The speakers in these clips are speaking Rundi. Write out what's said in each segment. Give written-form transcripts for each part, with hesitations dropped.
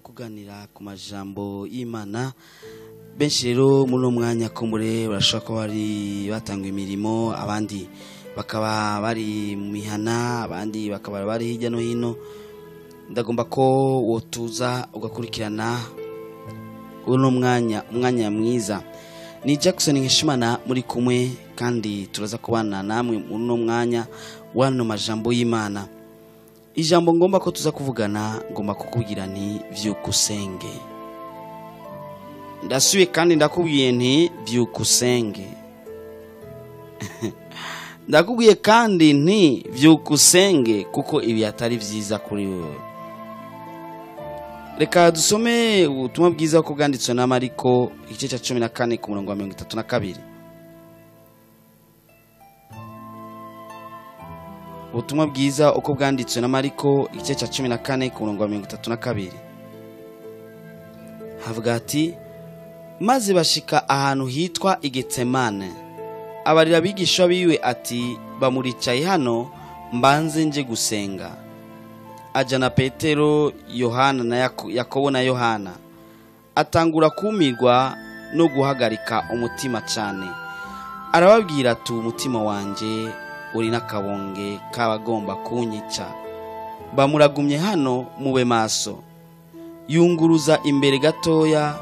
Kuganira ku majambo y'Imana. Benshi rero muri uno mwanya kumbure barashobora kuba bari batanga imirimo, abandi bakaba bari mu mihana, abandi bakaba bari hirya no hino. Ndagomba ko wotuza ugakurikirana uno mwanya, umwanya mwiza. Ni Jackson Nkeshimana muri kumwe, kandi turaza kubana namwe muri uno mwanya wano majambo y'Imana. Ijambo ngomba ko tuza kuvugana, ngomba kukubwira nti vyukusenge. Ndasubiye kandi ndakubwiye nti vyukusenge. Ndakubwiye kandi nti vyukusenge, kuko ibi atari vyiza kuri wewe. Reka dusome ubutumwa bwiza uko bwanditswe na Mariko igice cya 14 ku murongo wa 32. Ubutumwa bwiza uko bwanditswe na Mariko igice cya 14 ku murongo wa 32. Havuga ati: maze bashika ahantu hitwa Igetsemane, abarira abigisha biwe ati bamuricaye hano mbanze nje gusenga. Ajana Petero, Yohana na Yakobo na Yohana. Atangura kumirwa no guhagarika umutima cyane. Arababwira ati umutima wanje uri nakabonge kabagomba kunyica, bamuragumye hano mube maso. Yunguruza imbere gatoya,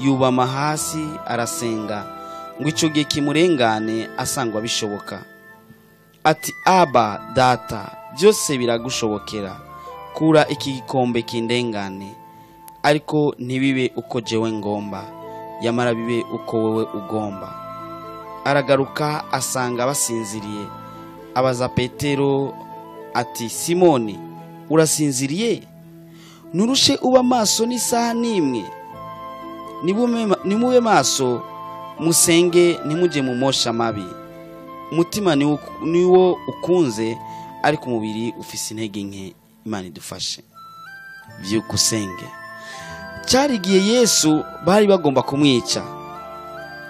yubama hasi arasenga ngo ico gihe kimurengane asangwa bishoboka. Ati Aba data, byose biragushobokera, kura iki gikombe kindengane, ariko ntibibe uko jewe ngomba, yamara bibe uko wewe ugomba. Aragaruka asanga basinziriye, abaza Petero ati Simoni, urasinziriye? Nurushe uba maso n'isaha n'imwe? Nimube maso musenge, ntimuje mu mosha mabi. Umutima niwo ukunze, ariko umubiri ufise intege nke. Imana idufashe. Vyukusenge. Cyari igihe Yesu bari bagomba kumwica,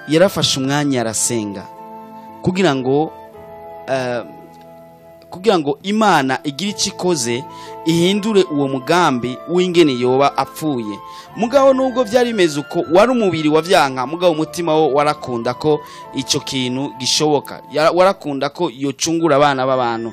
yarafashe umwanya arasenga kugira ngo Imana igire icyo ikoze, ihindure uwo mugambi w'ingene yoba apfuye. Mugabo nubwo byari bimeze uko, wari umubiri wavyanka, mugabo umutima wo warakunda ko ico kintu gishoboka, warakunda ko yocungura abana b'abantu,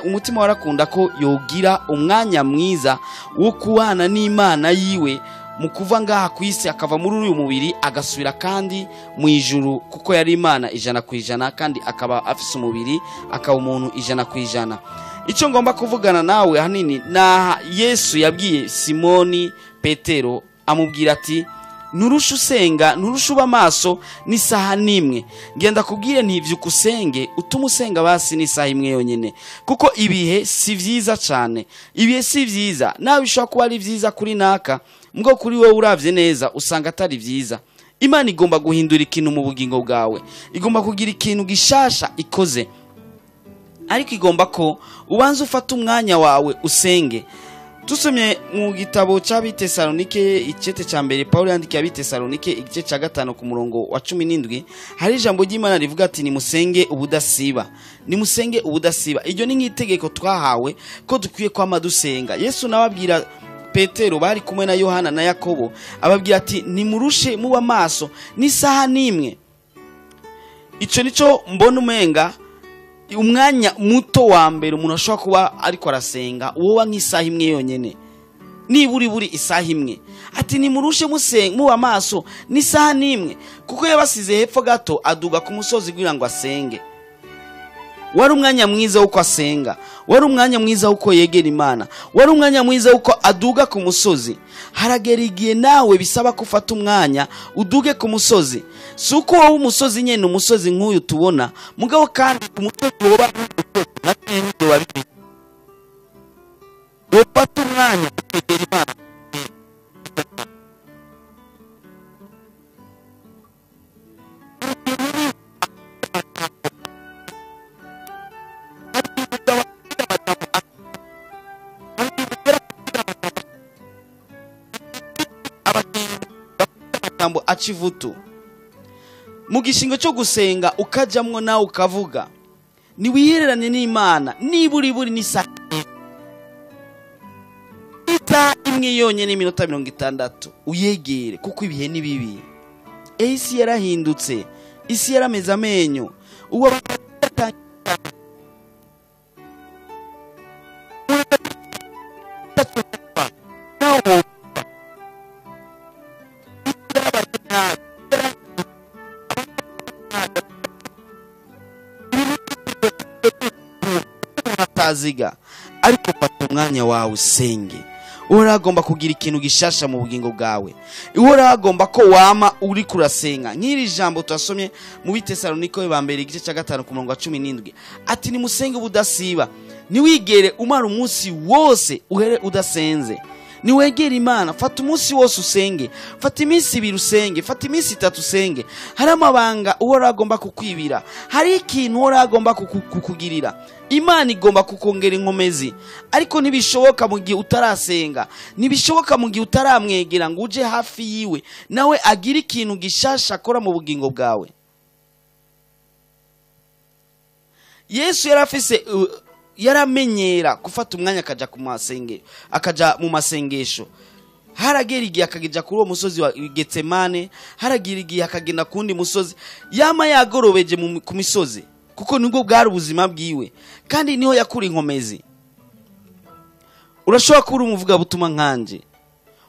umutima warakunda ko yogira umwanya mwiza wo kubana n'Imana yiwe, mu kuva ngaha ku isi akava muri uyu mubiri agasubira kandi mu ijuru, kuko yari Imana 100% kandi akaba afise umubiri, akaba umuntu 100%. Icyo ngomba kuvugana nawe hanini na Yesu yabwiye Simoni Petero, amubwira ati nurusha usenga, nurusha uba maso n'isaha n'imwe. Ngenda kubwire nti vyukusenge, utuma usenga basi n'isaha imwe yonyene, kuko ibihe si vyiza cyane. Ibihe si vyiza, nawe bishobora kuba ari vyiza kuri naka, mbwo kuri wowe uravye neza usanga atari vyiza. Imana igomba guhindura ikintu mu bugingo bwawe, igomba kugira ikintu gishasha ikoze, ariko igomba ko ubanza ufata umwanya wawe usenge. Tusomye mu gitabo cy'Abitesalonike igice cya mbere, Paulo yandikiye Abitesalonike igice cya 5 ku murongo wa 17, hari ijambo ry'Imana rivuga ati nimusenge ubudasiba. Nimusenge ubudasiba. Iryo ni nk'itegeko twahawe ko dukwiye kwama dusenga. Yesu nababwira Petero bari kumwe na Yohana na Yakobo, ababwira ati nimurushe muba maso n'isaha n'imwe. Ico nico mbona umenga umwanya muto wa mbere umuntu ashobora kuba ariko arasenga wowa nk'isaha imwe yonyene, niburi buri isaha imwe. Ati nimurushe musenga muba maso n'isaha n'imwe, kuko yabasize hepfo gato aduga ku musozi kugira ngo asenge. Wari umwanya mwiza uko asenga, wari umwanya mwiza uko yegera Imana, wari umwanya mwiza uko aduga ku musozi. Haragera igihe nawe bisaba ko ufata umwanya uduge ku musozi. Si uko wowe umusozi nyene umusozi nk'uyu tubona, mugabo kandi umusozi woba ufata umwanya ukegera Imana. Achivutu mu gishingo cyo gusenga ukajamwo nawe ukavuga, niwihererane n'Imana niburi buri n'isaha imwe. imwe yonyine iminota 60 uyegere, kuko ibihe ni bibi. Isi yarahindutse, isi yarameze amenyo. Uwo ataziga, ariko fata umwanya wawe usenge. Uragomba kugira ikintu gishasha mu bugingo bwawe. Uragomba ko wama uri kurasenga. Nk'iri jambo twasomye mu Bitesaloniko ba mbere igice cya 5 ku murongo wa 17, ati nimusenge ubudasiba, niwigere umara umunsi wose uhere udasenze. Niwegere Imana, fata umunsi wose usenge, fata iminsi 2 usenge, fata iminsi 3 usenge. Hari amabanga uragomba kukwibira, hari ikintu uragomba kukugirira. Imana igomba kukongera inkomezi, ariko ntibishoboka mu gihe utarasenga, ntibishoboka mu gihe utaramwegera ngo uje hafi yiwe nawe agira ikintu gishasha akora mu bugingo bwawe. Yesu yarafise, yaramenyera gufata umwanya akaja ku masenge, akaja mu masengesho. Haragera igihe akagija kuri uwo musozi wa Getsemane, haragira igihe akagenda kundi musozi, yama yagorobeje ku misozi, kuko nibwo bwari ubuzima bwiwe kandi niho yakura inkomezi. Urashobora kuba umuvuga butuma nkanje,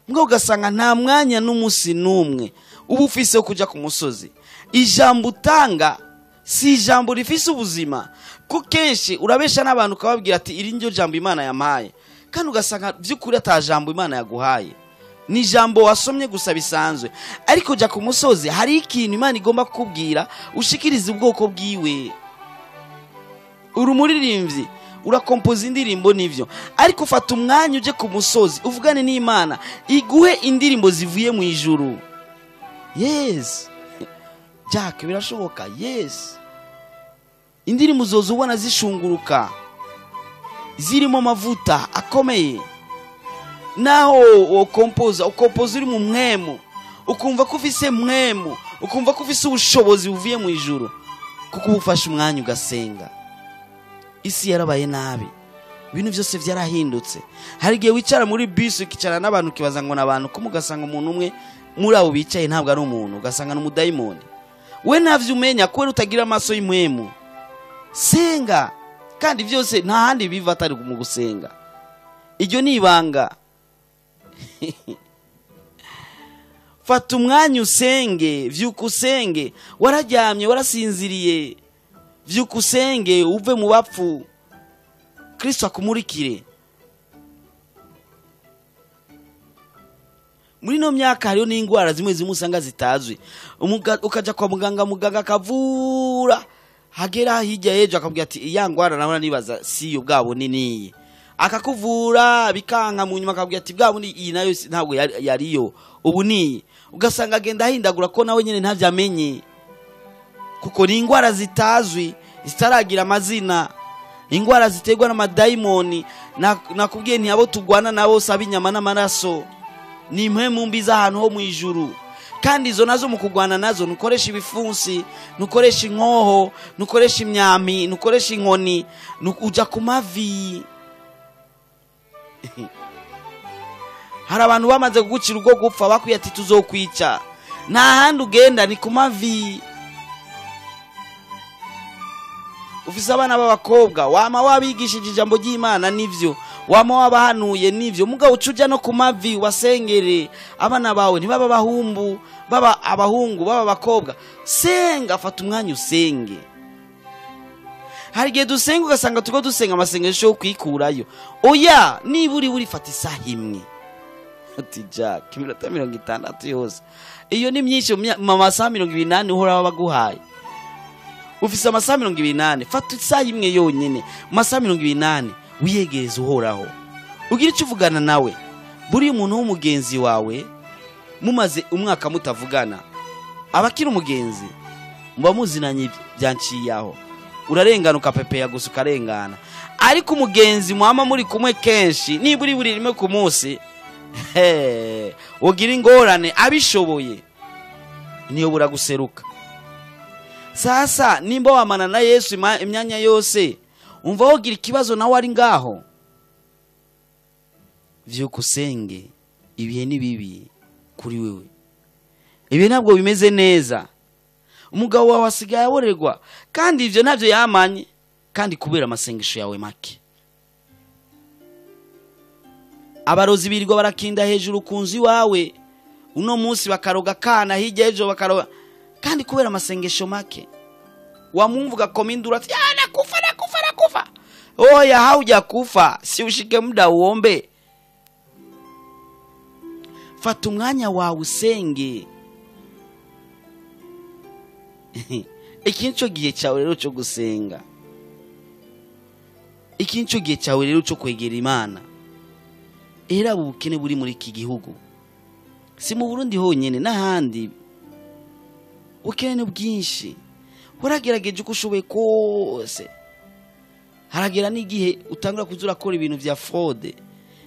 mbwa ugasanga nta mwanya n'umunsi n'umwe uba ufise wo kuja ku musozi. Ijambo utanga si ijambo rifise ubuzima, kuko kenshi urabesha n'abantu ukababwira ati iri niryo jambo Imana yampaye, kandi ugasanga by'ukuri ata jambo Imana yaguhaye, ni ijambo wasomye gusa bisanzwe. Ariko jya ku musozi, hari ikintu Imana igomba kukubwira ushikirize ubwoko bwiwe. Uri umuririmbyi, urakompoza indirimbo nivyo, ariko ufata umwanya uje ku musozi uvugane n'Imana iguhe indirimbo zivuye mu ijuru. Yes Jack, birashoboka. Yes, indirimbo zozo ubona zishunguruka, zirimo amavuta akomeye. Naho ukompoza, ukompoza uri mu mwemu, ukumva ko ufise mwemu, ukumva ko ufise ubushobozi buvuye mu ijuru, kuko ubufasha umwanya ugasenga. Isi yarabaye nabi, ibintu byose byarahindutse. Hari igihe wicara muri bisi ukicara n'abantu ukibaza ngo n'abantu, ko ugasanga umuntu umwe muri abo bicaye ntabwo ari umuntu, ugasanga ni umudayimoni. We ntavyo umenya kubera utagira amaso y'imwemu. Senga, kandi byose nta handi biva atari mu gusenga. Iryo ni ibanga. Fata umwanya usenge, vyuka usenge. Wararyamye, warasinziriye, vyuka usenge, uve mu bapfu, Kristo akumurikire. Muri no myaka hariyo n'ingwara zimwe zimwe usanga zitazwi. Ukaja kwa muganga, muganga akavura, hagera hirya yejo akabwira ati iya ngwara nahora nibaza si yo bwabo ni niyi, akakuvura bikanka, mu nyuma akabwira ati bwabo ni iyi nayo ntabwo yariyo, ubu ni. Ugasanga agenda ahindagura ko nawe nyene ntavyamenye, kuko ni ingwara zitazwi, zitaragira amazina, ingwara ziterwa n'amadayimoni. Nakubwiye nti abo tugwana nabo saba inyama n'amaraso, ni impwemu mbi z'ahantu ho mu ijuru. Kandi izo nazo mu kugwana nazo nukoresha ibifunsi, nukoresha inkoho, nukoresha imyami, nukoresha inkoni, uja ku mavi. Hari abantu bamaze kugucira ubwo gupfa bakwiye ati tuzokwica, nta handi ugenda ni ku mavi. Ufise abana b'abakobwa, wama wabigishije ijambo ry'Imana nivyo, wama wabahanuye nivyo, mugabo ucuja no ku mavi wasengere abana bawe, ntibaba abahumbu, baba abahungu, baba abakobwa. Senga, fata umwanya usenge. Hari igihe dusenga ugasanga turiko dusenga amasengesho yo kwikurayo. Oya, niba uri buri fata isaha imwe. Ati Jack, iminota 60 yose, iyo ni myinshi mu masaha 28 uhoraho baguhaye. Ufise amasaha 28, fata isaha imwe yonyene mu masaha 28 wiyegereze uhoraho, ugira icyo uvugana nawe. Buri umuntu w'umugenzi wawe mumaze umwaka mutavugana, abakiri umugenzi muba muzinanye byanciye aho, urarengana ukapepeya gusa ukarengana. Ariko umugenzi mwama muri kumwe kenshi, niba uri buri rimwe ku munsi, ugira ingorane abishoboye niyo buraguseruka. Sasa nimba wamana na Yesu imyanya yose, umva wogira ikibazo nawe ari ngaho, vyuka usenge. Ibihe ni bibi kuri wewe, ibihe ntabwo bimeze neza. Umugabo wawe asigaye aborerwa, kandi ibyo ntabyo yamanye, kandi kubera amasengesho yawe make. Abarozi birirwa barakinda hejuru ku nzu iwawe, uno munsi bakaroga kana, hirya ejo bakaroga, kandi kubera amasengesho make. Wamwumva komindura ati nakufa nakufa nakufa. Oya, haujakufa, si ushike muda uombe. Fata umwanya wawe usenge. Iki nico gihe cyawe rero cyo gusenga. Iki nico gihe cyawe rero cyo kwegera Imana. Era ubukene buri muri iki gihugu, si mu Burundi honyene, n'ahandi ubukene bwinshi. Waragerageje uko ushoboye kose, haragera n'igihe utangura kuza urakora ibintu vya fraude,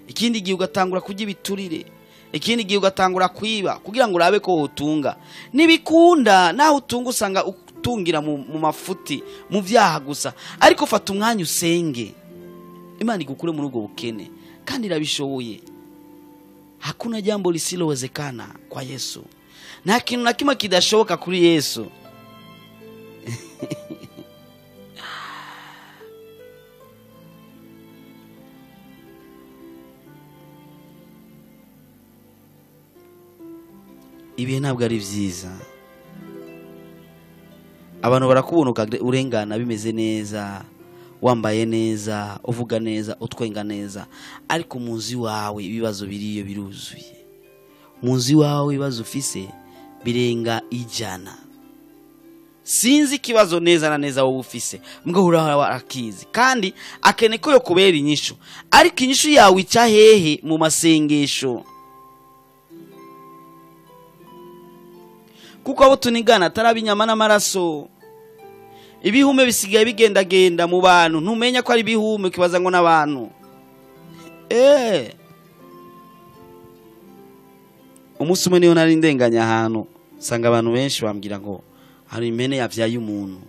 ikindi gihe ugatangura kurya ibiturire, ikindi gihe ugatangura kwiba kugira ngo urabe ko utunga. Nibikunda naho utunga usanga utungira mu mafuti, mu vyaha gusa. Ariko fata umwanya usenge, Imana igukure muri ubwo bukene, kandi irabishoboye. Hakuna jambo lisilowezekana kwa Yesu. Nta kintu na kimwe kidashoboka kuri Yesu. Ibihe ntabwo ari byiza. Abantu barakubona urengana bimeze neza, wambaye neza, uvuga neza, utwenga neza, ariko mu nzu iwawe ibibazo biriyo biruzuye. Mu nzu iwawe ibibazo ufise birenga 100. Sinzi ikibazo neza na neza wowe ufise, mbwo urakizi, kandi akene ko yo kubera inyishu. Ariko inyishu yawe ica hehe? Mu masengesho. Kuko abo tunigana atari inyama n'amaraso. Ibihume bisigaye bigendagenda mu bantu, ntumenya ko ari ibihume, ukibaza ngo n'abantu. Umunsi umwe niyo nari ndenganya ahantu, nsanga abantu benshi bambwira ngo hari impene yavyaye umuntu.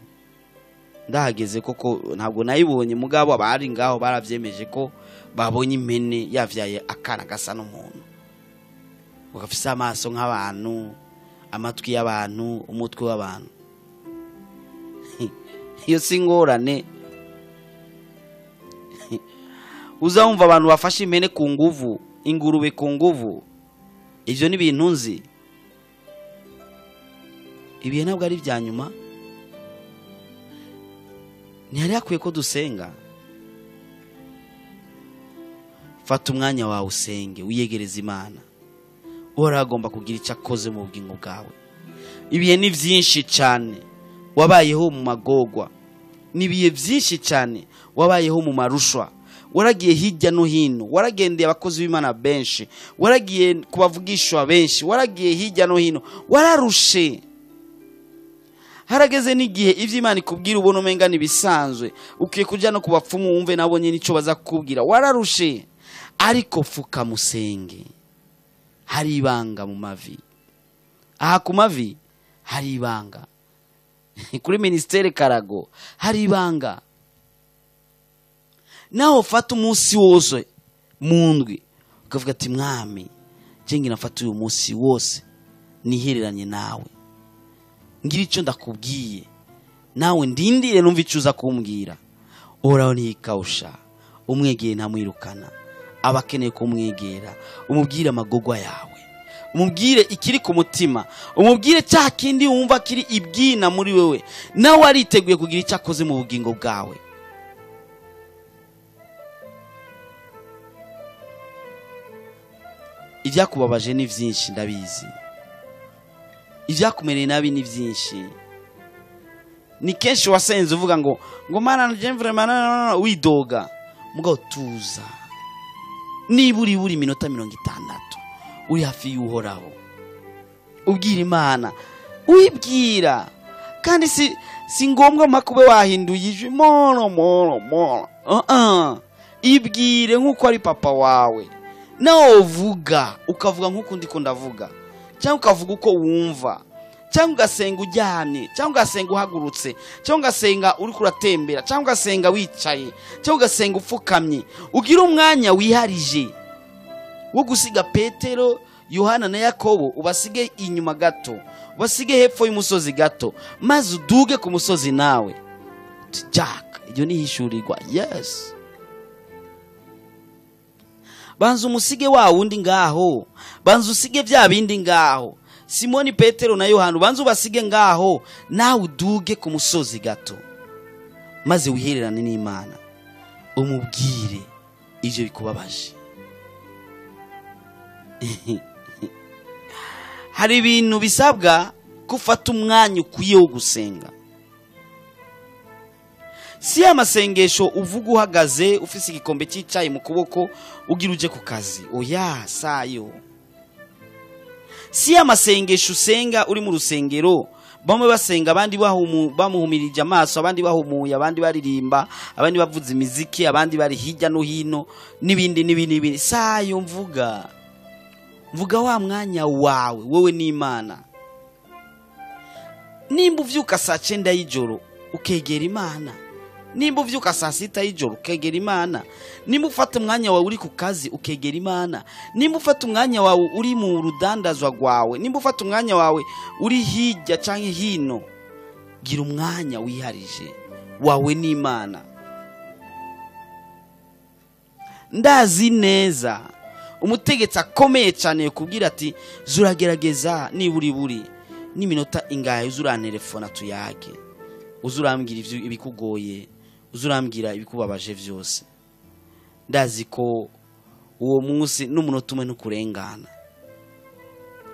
Ndahageze koko ntabwo nayibonye, mugabo abari ngaho baravyemeje ko babonye impene yavyaye akana gasa n'umuntu, gafise amaso nk'abantu, amatwi y'abantu, umutwe w'abantu. Iyo si ingorane. Uzumva abantu bafashe impene ku nguvu, ingurube ku nguvu. Ivyo ni ibintu nzi. Ibihe ntabwo ari ibya nyuma. Ntihari hakwiye ko dusenga. Fata umwanya wawe usenge, wiyegereze Imana. Uhoraho agomba kugira icyo akoze mu bugingo bwawe. Ibihe ni byinshi cyane wabayeho mu magogwa, n'ibihe byinshi cyane wabayeho mu marushwa. Waragiye hirya no hino, waragendeye abakozi b'Imana benshi, waragiye kubavugishwa benshi, waragiye hirya no hino, wararushe. Harageze n'igihe ivyo Imana ikubwira ubona umenga nibisanzwe, ukwiye kuja no kubapfumu wumve nabo nyene ico baza kukubwira. Wararushe, ariko fuka musenge. Hari ibanga mu mavi. Aha ku mavi hari ibanga. Kuri ministere Karago hari ibanga. Naho fata umunsi wose mu ndwi ukavuga ati mwami, je ngira nafata uyu munsi wose nihereranye nawe, ngira icyo ndakubwiye, nawe ndindire numva icyo uza kumbwira. Uhoraho ntiyikawusha, umwegeye ntamwirukana, aba akeneye kumwegera. Umubwire amagogwa yawe, umubwire ikiri ku mutima, umubwire cya kindi wumva kiri ibwina muri wewe, nawe ariteguye kugira icyo akoze mu bugingo bwawe. Ibyakubabaje ni byinshi ndabizi, ibyakumereye nabi ni byinshi. Ni kenshi wasenze uvuga ngo mana je vraiment widoga, mugabo tuza. Niba uri buri minota 60 uri hafi y'Uhoraho, ubwira Imana, wibwira. Kandi si ngombwa makube wahinduye ijwi moro moro moro. Ibwire nkuko ari papa wawe. Nawe uvuga, ukavuga nkuko ndiko ndavuga, cyangwa ukavuga uko wumva, cyangwa ugasenga uryamye, cyangwa ugasenga uhagurutse, cyangwa ugasenga uri kuratembera, cyangwa ugasenga wicaye, cyangwa ugasenga upfukamye. Ugira umwanya wiharije wo gusiga Petero, Yohana na Yakobo, ubasige inyuma gato, ubasige hepfo y'umusozi gato, maze uduge ku musozi nawe. Jack, iryo ni ihishurirwa. Yes, banza umusige wa wundi ngaho, banza usige bya bindi ngaho. Simoni Petero na Yohana banza ubasige ngaho, nawe uduge ku musozi gato, maze wihererane n'Imana, umubwire ibyo bikubabaje. Hari ibintu bisabwa gufata umwanya ukwiye wo gusenga. Si amasengesho uvuga uhagaze ufise igikombe cy'icayi mu kuboko ugira uje ku kazi, oya, sayo. Si amasengesho usenga uri mu rusengero, bamwe basenga, abandi bamuhumirije amaso, abandi bahumuye, abandi baririmba, abandi bavuza imiziki, abandi bari hirya no hino, n'ibindi n'ibindi n'ibindi. Sayo mvuga. Mvuga wa mwanya wawe wewe n'Imana. Nimba uvyuka saa 9 y'ijoro ukegera Imana, nimba uvyuka saa 6 y'ijoro ukegera Imana, nimba ufata umwanya wawe uri ku kazi ukegera Imana, nimba ufata umwanya wawe uri mu rudandazwa rwawe, nimba ufata umwanya wawe uri hirya canke hino, gira umwanya wiharije wawe n'Imana. Ndazi neza umutegetsi akomeye cyane kubwira ati zuragerageza niburi buri n'iminota ingahe uzurantelefona tuyage, uzurambwira ivyo ibikugoye, uzurambwira ibikubabaje vyose. Ndazi ko uwo munsi n'umunota umwe ntukurengana.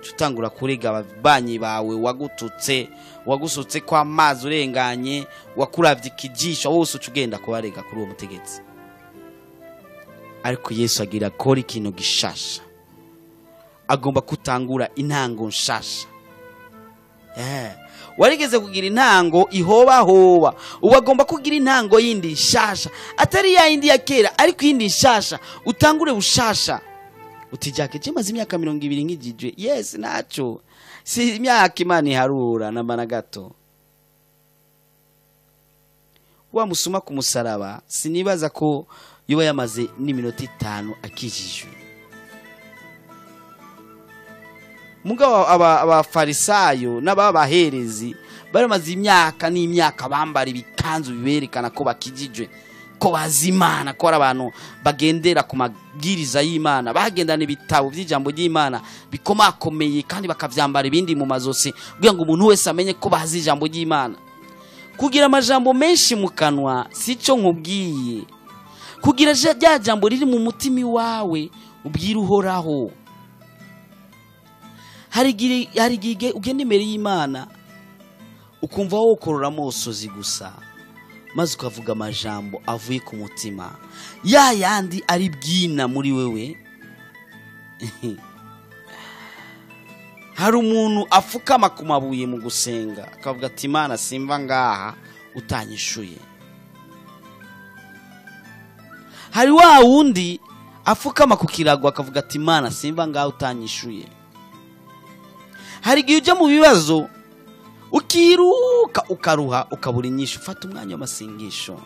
Tutangura kurega ababanyi bawe wagututse, wagusutse kwa amazi urenganye, wakuravye ikijisho, wose ucugenda kubarega kuri uwo mutegetsi. Ariko Yesu agira akora ikintu gishasha, agomba kutangura intango nshasha. Warigeze kugira intango ihobahoba, ubu agomba kugira intango yindi nshasha, atari ya yindi ya kera, ariko yindi nshasha. Utangure bushasha. Uti Jack, je maze imyaka 20 nkijijwe. Yes, naco si imyaka Imana iharura namba na gato. Wa musuma ku musaraba sinibaza ko yoba yamaze n'iminota 5 akijijwe. Mugabo abafarisayo n'ababaherezi baramaze imyaka n'imyaka bambara ibikanzu biberekana ko bakijijwe, ko bazi Imana, ko ari abantu bagendera ku mabwiriza y'Imana, bagendana ibitabo by'ijambo ry'Imana bikomakomeye kandi bakavyambara ibindi mu mazosi kugira ngo umuntu wese amenye ko bazi ijambo ry'Imana. Kugira amajambo menshi mu kanwa sico nkubwiye, kugira rya jambo riri mu mutima wawe ubwira Uhoraho. Hari igihe ugenda imbere y'Imana ukumva wokorora amosozi gusa, maze ukavuga amajambo avuye ku mutima, ya yandi ari bwina muri wewe. Hari umuntu afukama ku mabuye mu gusenga akavuga ati Imana simva ngaha utanyishuye. Hari wa wundi afukama ku kirago akavuga ati Imana simva ngaha utanyishuye. Hari igihe ujya mu bibazo ukiruka ukaruha ukabura inyishu. Fata umwanya w'amasengesho.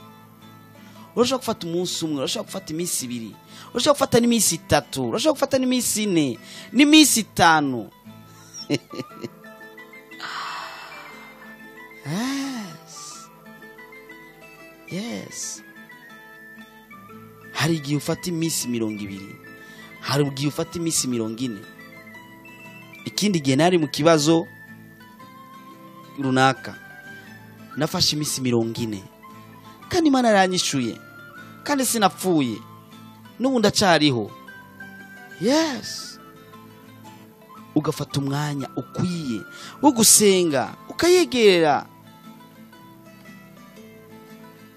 Urashobora gufata umunsi umwe, urashobora gufata iminsi 2, urashobora gufata n'iminsi 3, urashobora gufata n'iminsi 4, n'iminsi 5. Yes. Yes. Hari igihe ufata iminsi 20, hari igihe ufata iminsi 40. Ikindi gihe nari mu kibazo runaka, nafashe iminsi 40, kandi Imana yaranyishuye, kandi sinapfuye, n'ubu ndacariho. Yes. Ugafata umwanya ukwiye wo gusenga, ukayegera,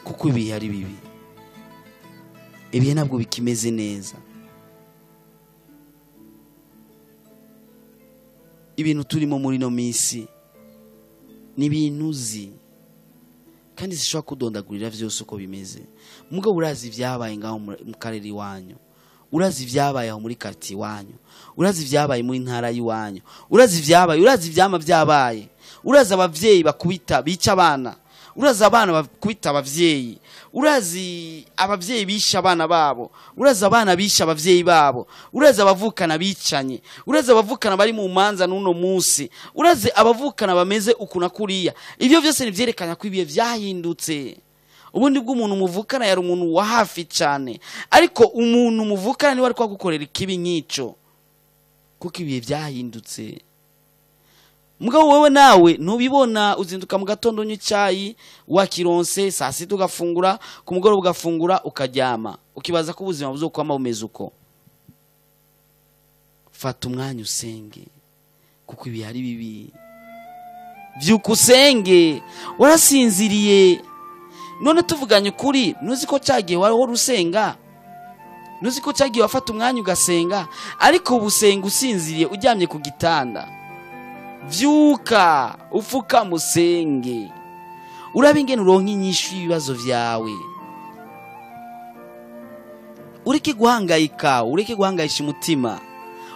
kuko ibihe ari bibi, ibihe ntabwo bikimeze neza. Ibintu turimo muri no minsi ni ibintu uzi kandi zishobora kudondagurira vyose uko bimeze. Mugabo urazi ibyabaye ngaho mu karere iwanyu, urazi ibyabaye aho muri quartier iwanyu, urazi ibyabaye muri ntara y'iwanyu, urazi ibyabaye, urazi ivyama byabaye, urazi abavyeyi bakubita bica abana, Urazi abana bakubita abavyeyi, urazi abavyeyi bishe abana babo, urazi abana bishe abavyeyi babo, urazi abavukana bicanye, urazi abavukana bari mu manza n'uno munsi, urazi abavukana bameze uku na kuriya. Ivyo vyose nivyerekana ko ibihe vyahindutse. Ubundi bw'umuntu muvukana yari umuntu wa hafi cyane, ariko umuntu muvukana niwe ariko agukorera ikibi nk'ico, kuko ibihe vyahindutse. Mugabo wewe nawe ntubibona, uzinduka mu gatondo unywa icyayi wakironse, saa sita ugafungura, ku mugoroba ugafungura, ukaryama, ukibaza ko ubuzima buzokwama bumeze uko. Fata umwanya usenge, kuko ibihe ari bibi. Vyuka usenge, warasinziriye. None tuvuganye ukuri, ntuzi ko cyagiye wahora usenga, ntuzi ko cyagiye wafata umwanya ugasenga, ariko ubu usenga usinziriye uryamye ku gitanda. Vyuka ufuka musenge, urabe ingene uronka inyishu y'ibibazo vyawe. Ureke guhangayika, ureke guhangayisha umutima.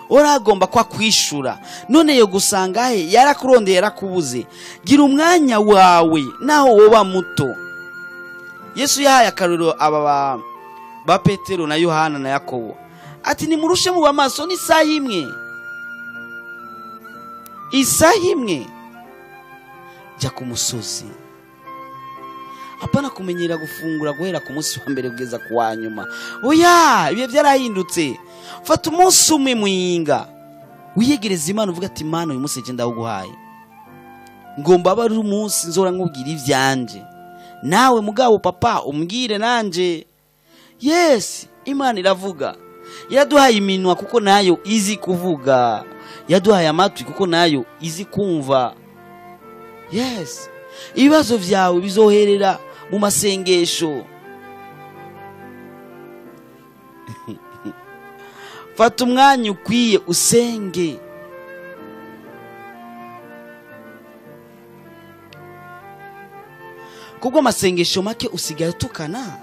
Uragomba kwa kwishura, none yo gusanga he yarakurondeye yarakubuze. Gira umwanya wawe naho woba muto. Yesu yahaye akarorero aba ba Petero na Yohana na Yakobo, ati nimurushe mu maso ni isaha imwe, isaha imwe. Jya ku musozi. Apana kumenyera gufungura guhera ku munsi wa mbere kugeza ku wa nyuma. Oya, ibihe byarahindutse. Fata umunsi umwe mwinga, wiyegereze Imana, uvuga ati Imana uyu munsi nje ndawuguhaye, ngomba abe ari umunsi nzora nkubwira ivyanje, nawe mugabo papa umbwire nanje. Yes, Imana iravuga. Yaduhaye iminwa kuko nayo izi kuvuga, yaduhaye amatwi kuko nayo izi kumva. Yes, ibibazo vyawe bizoherera mu masengesho. Fata umwanya ukwiye usenge. Kubwo amasengesho make usigaye utukana,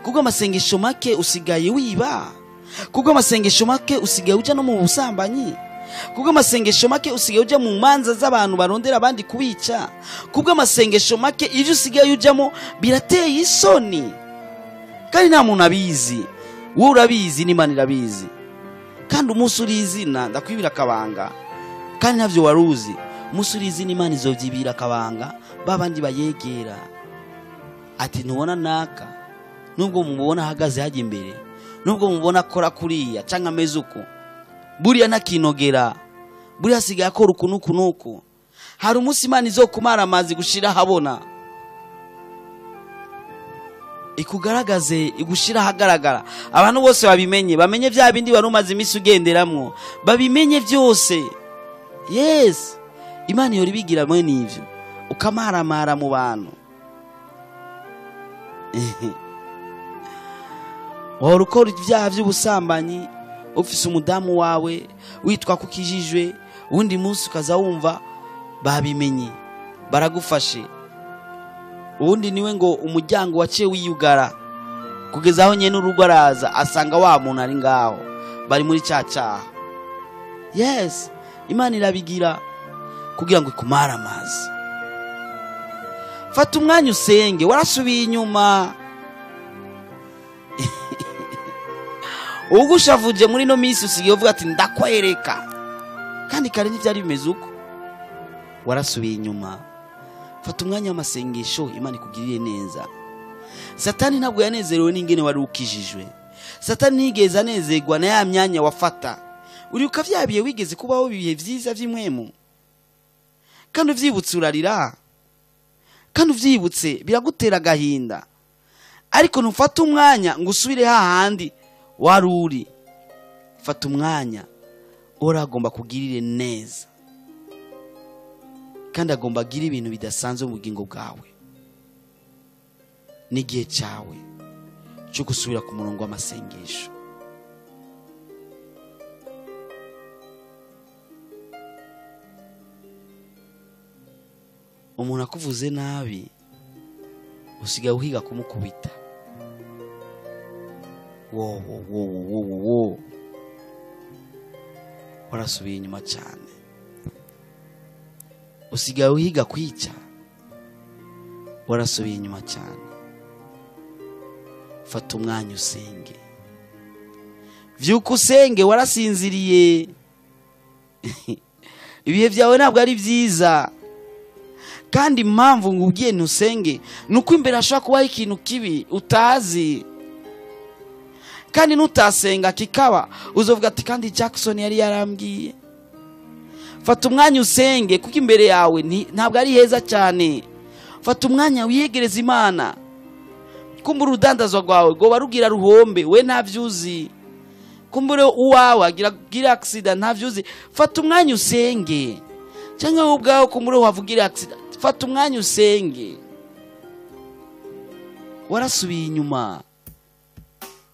kubwo amasengesho make usigaye wiba, kubwo amasengesho make usigaye uja no mu busambanyi, kubwo amasengesho make usigaye uja mu manza z'abantu barondera abandi kubica, kubwo amasengesho make ivyo usigaye ujamo birateye isoni, kandi nta muntu abizi. Wowe urabizi n'Imana irabizi. Kandi umunsi uri izina ndakwibira akabanga, kandi ntavyo waruzi. Umunsi uri izina Imana izovyibira akabanga babandi bayegera. Ati ntubona naka, nubwo mubona ahagaze hajya imbere, nubwo mubona akora kuriya canke ameze uko, buriya ntakinogera, buriya asigaye akora uku n'uku n'uku. Hari umunsi Imana izokumara amazi gushira ahabona, ikugaragaze, igushira ahagaragara, abantu bose babimenye, bamenye vya bindi wari umaze iminsi ugenderamwo, babimenye vyose. Yes, Imana ihora ibigira mwene ivyo, ukamaramara mu bantu. Wahora ukora ivyaha vy'ubusambanyi ufise umudamu wawe witwa ko ukijijwe, uwundi munsi ukaza wumva babimenye baragufashe, uwundi niwe ngo umuryango waciye wiyugara kugeza aho nyene urugo araza asanga wa muntu ari ngaho bari muri ca caha. Yes, Imana irabigira kugira ngo ikumare amazi. Fata umwanya usenge, warasubiye inyuma. Ugushavuje muri no minsi usigaye uvuga ati ndakwereka, kandi kare ntivyari bimeze uko, warasubiye inyuma. Fata umwanya w'amasengesho, Imana ikugirire neza. Satani ntabwo yanezerewe n'ingene wari ukijijwe. Satani ntiyigeze anezerwa na ya myanya wafata. Uribuka vya bihe wigeze kubaho ibihe vyiza vy'imwemu, kandi uvyibutse urarira, kandi uvyibutse biragutera agahinda, ariko ntufate umwanya ngo usubire hahandi wari uri. Fata umwanya, Uhoraho agomba kugirire neza, kandi agomba agire ibintu bidasanzwe mu bugingo bwawe. N'igihe cyawe cyo gusubira ku murongo w'amasengesho. Umuntu akuvuze nabi usigaye uhiga kumukubita. Wo wo wo wo wo wo, warasubiye inyuma cyane. Usigaye uhiga kwica, Warasubiye inyuma cyane. Fata umwanya usenge. Vyuka usenge, warasinziriye. Ibihe byawe ntabwo ari byiza. Kandi impamvu ngubwiye ntusenge nuko imbere hashobora kubaho ikintu kibi utazi. Kandi nutasenga kikaba uzovuga ati kandi Jackson yari yarambwiye. Fata umwanya usenge kuko imbere yawe ntabwo ari heza cyane. Fata umwanya wiyegereza Imana. Kumbura urudandazwa rwawe goba rugira ruhombe we ntavyuzi. Kumbure uwawe agira accident ntavyuzi. Fata umwanya usenge. Cyangwa wowe ubwawe kumbure wavugira accident. Fata umwanya usenge. Warasubiye inyuma.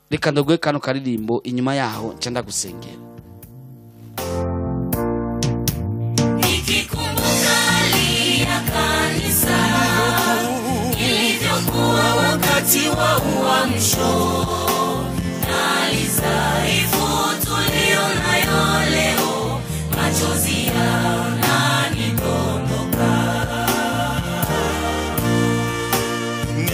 Reka ndaguhe kano karirimbo, inyuma yaho nca ndagusengera. Nikikumbuka hali ya kanisa ilivyokuwa wakati wa uamsho, hali dhaifu tulio nayo leo, machozi yananidondoka.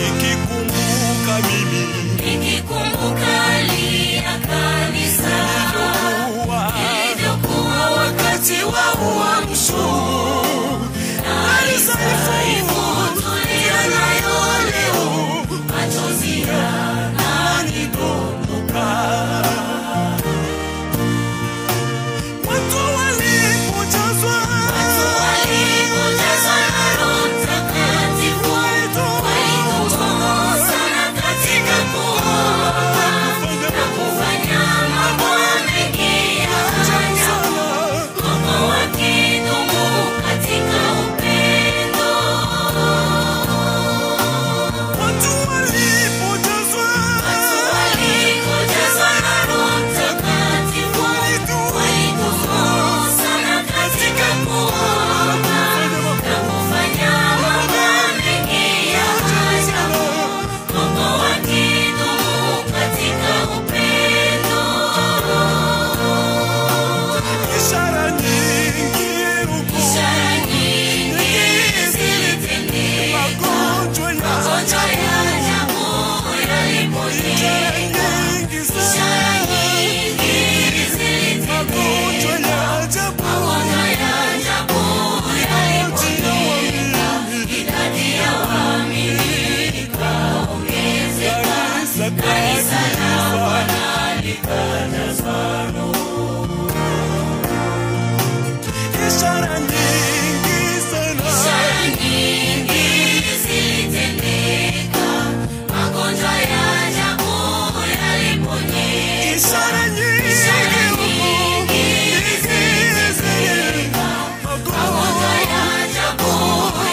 Nikikumbuka mimi, nikikumbuka hali ya kanisa ilivyokuwa wakati wa uamsho, hali dhaifu tulio nayo leo, machozi yananidondoka. Watu walipojazwa na Roho Mtakatifu, walituongoza sana katika kuomba na kufanya mambo mengi ya ajabu, huku wakidumu katika upendo. Watu walipojazwa na Roho Mtakatifu, walituongoza sana katika kuomba na kufanya mambo mengi ya ajabu, huku wakidumu katika upendo. Ishara nyingi huku, Ishara nyingi zilitendeka, magonjwa ya magonjwa ya ajabu ishara yaliponyeka. nyingi Ishara sana, nyingi magonjwa zilitendeka, ya ajabu, magonjwa ya ajabu yaliponyeka. Idadi ya waamini ikaongezeka, kanisa kanisa la Bwana likajazwa roho. Ishara nyingi sana, Ishara nyingi zilitendeka, magonjwa ya ajabu yaliponyeka. Ishara nyingi Ishara huku, nyingi zilitendeka, magonjwa ya ajabu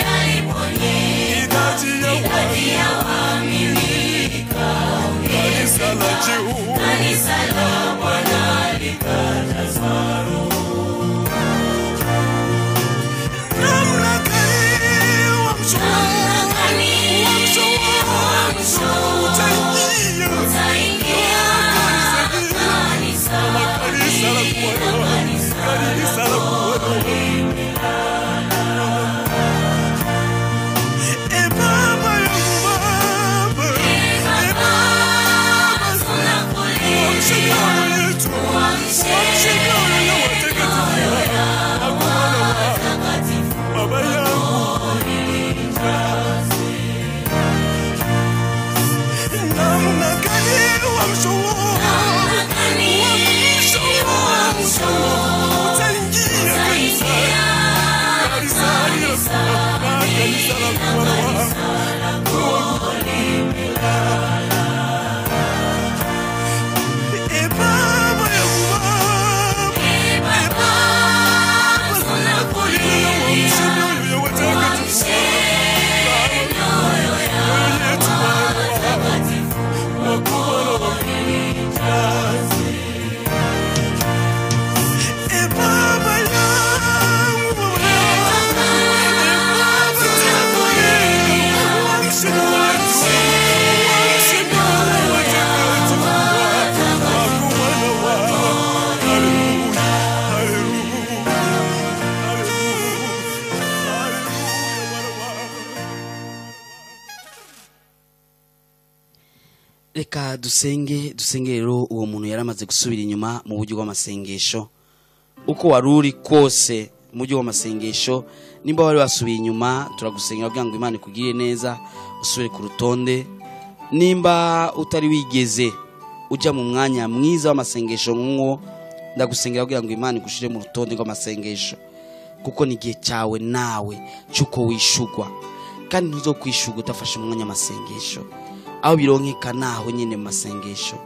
yaliponyeka. idadi ya Idadi ya waamini kanisa ikaongezeka, la Jehova. kanisa la Bwana likajazwa roho. Namna gani uamsho, Namna gani uamsho utaingia utaingia kanisa, kanisa la Bwana, kanisa kanisa la Bwana. E Baba yangu Baba, E Baba, tunakulia, uamshe mioyo yetu, uamshe uamshe mioyo ya watakatifu, watakatifu, Baba yangu. Namna gani uamsho, Namna gani uamsho utaingia kanisa, utaingia kanisa kanisa, kanisa la Bwana. kanisa lako limelala. E Baba yangu Baba, E Baba, tunakulia, uamshe mioyo ya watakatifu, uamshe mioyo ya yetu Baba, watakatifu, wakubwa na lijaze. E Baba yangu Baba, Baba, tunakulia, Reka dusenge. Dusenge rero uwo muntu yaramaze gusubira inyuma mu buryo bw'amasengesho. Uko wari uri kose mu buryo bw'amasengesho, nimba wari wasubiye inyuma, turagusengera kugira ngo Imana ikugirire neza, usubire ku rutonde. Nimba utari wigeze ujya mu mwanya mwiza w'amasengesho nk'uwo, ndagusengera kugira ngo Imana igushire mu rutonde rw'amasengesho, kuko ni igihe cyawe nawe cy'uko wishugwa, kandi ntuzokwishugwa utafashe umwanya w'amasengesho. Aho bironkeka naho nyine mu masengesho,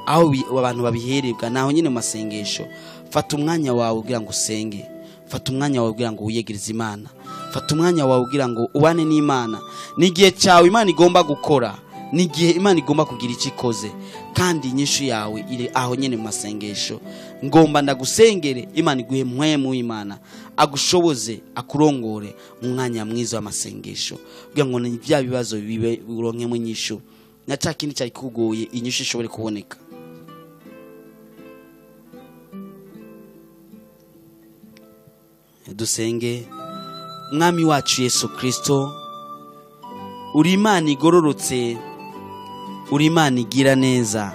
aho abantu babiherebwa naho nyine mu masengesho. Fata umwanya wawe kugira ngo usenge, fata umwanya wawe kugira ngo wiyegereze Imana, fata umwanya wawe kugira ngo ubane n'Imana. Ni igihe cyawe Imana igomba gukora, ni igihe Imana igomba kugira icyo ikoze, kandi inyishu yawe iri aho nyine mu masengesho. Ngomba ndagusengere Imana iguhe mpwemu w'Imana, agushoboze, akurongore mu mwanya mwiza w'amasengesho, kugira ngo ni bya bibazo bibe uronkemo inyishu, na cya kindi cyari kugoye inyishu ishobore kuboneka. Dusenge. Mwami wacu Yesu Kristo, uri Imana igororotse, uri Imana igira neza,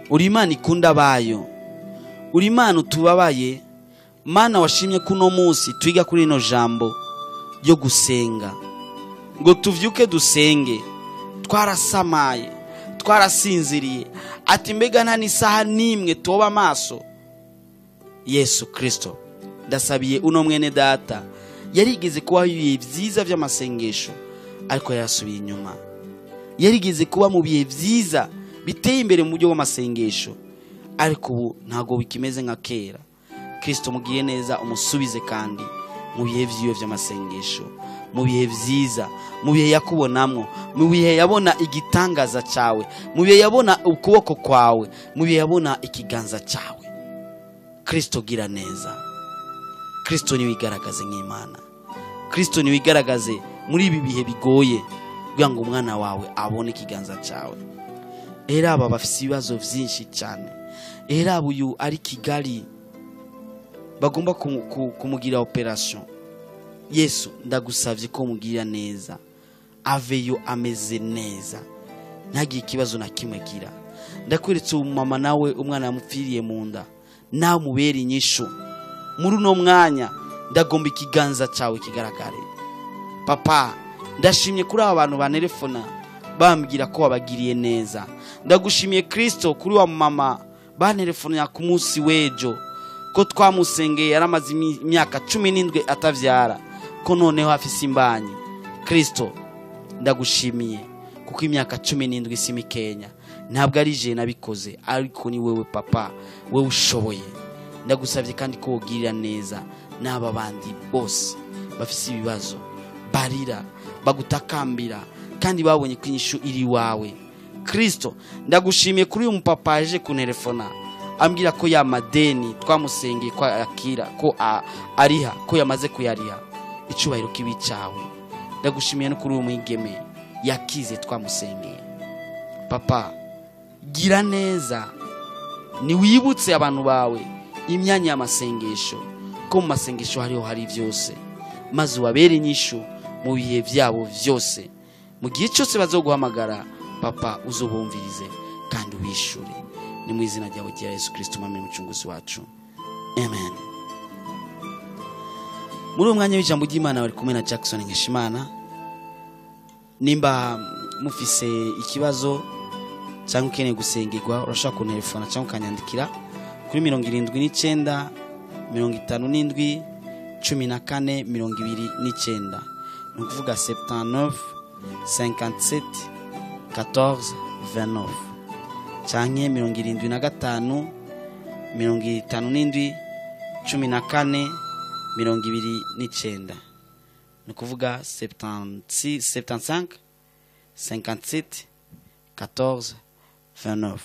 uri Imana ikunda abayo, uri Imana utubabaye. Mana washimye kuno munsi twiga kuri ino jambo ryo gusenga, ngo tuvyuke dusenge. Twarasamaye, twarasinziriye, ati mbega nta n'isaha n'imwe toba amaso. Yesu Kristo, ndasabiye uno mwene data yarigeze kubaho ibihe byiza by'amasengesho, ariko yarasubiye inyuma. Yarigeze kuba mu bihe byiza biteye imbere mu buryo bw'amasengesho, ariko ubu ntabwo bikimeze nka kera. Kristo mugire neza, umusubize kandi mu bihe vyiwe vy'amasengesho, mu bihe vyiza, mu bihe yakubonamwo, mu bihe yabona igitangaza cyawe, mu bihe yabona ukuboko kwawe, mu bihe yabona ikiganza cyawe. Kristo gira neza. Kristo niwigaragaze nk'Imana. Kristo niwigaragaze muri ibi bihe bigoye, kugira ngo umwana wawe abone ikiganza cyawe. Era aba bafise ibibazo vyinshi cyane. Era uyu ari Kigali bagomba kumugira operation. Yesu ndagusavye ko mugira neza, aveyo ameze neza, ntagire ikibazo na kimwe gira. Ndakweretse umumama nawe umwana yamupfiriye mu nda, nawe mubere inyishu muri uno mwanya. Ndagomba ikiganza cyawe kigaragare. Papa, ndashimye kuri aba bantu bantelefona bambwira ko wabagiriye neza. Ndagushimiye Kristo kuri wa mama bantelefona ku munsi w'ejo, ko twamusengeye yaramaze imyaka 17 atavyara, ko noneho afise imbanyi. Kristo ndagushimiye kuko imyaka 17 si mikenya. Ntabwo ari je nabikoze, ariko ni wewe papa, wewe ushoboye. Ndagusavye kandi ko wogirira neza n'aba bandi bose bafise ibibazo, barira, bagutakambira, kandi babonye ko inyishu iri iwawe. Kristo ndagushimiye kuri uyu mupapa aje kuntelefona ambwira ko ya madeni twamusengeye ko akira, ko ariha, ko yamaze kuyariha. Icubahiro kibi cyawe. Ndagushimiye no kuri uyu mwigeme yakize twamusengeye. Papa, gira neza, niwibutse abantu bawe imyanya y'amasengesho, ko mu masengesho hariho hari byose, maze ubabere inyishu mu bihe byabo byose. Mu gihe cyose bazoguhamagara, papa uzobumvirize kandi ubishure. Ni mu izina ryawe rya Yesu Kristo Umwami n'Umucunguzi wacu, amen. Muri uwo mwanya w'ijambo ry'Imana bari kumwe na Jackson Nkeshimana. Nimba mufise ikibazo cyangwa ukeneye gusengerwa, urashobora kuntelefona cyangwa ukanyandikira kuri 79 57 14 29. Ni ukuvuga 79 57 14 29, canke 75 57 14 29. Ni ukuvuga 76 75 57 14 29.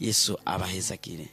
Yesu abahezagire.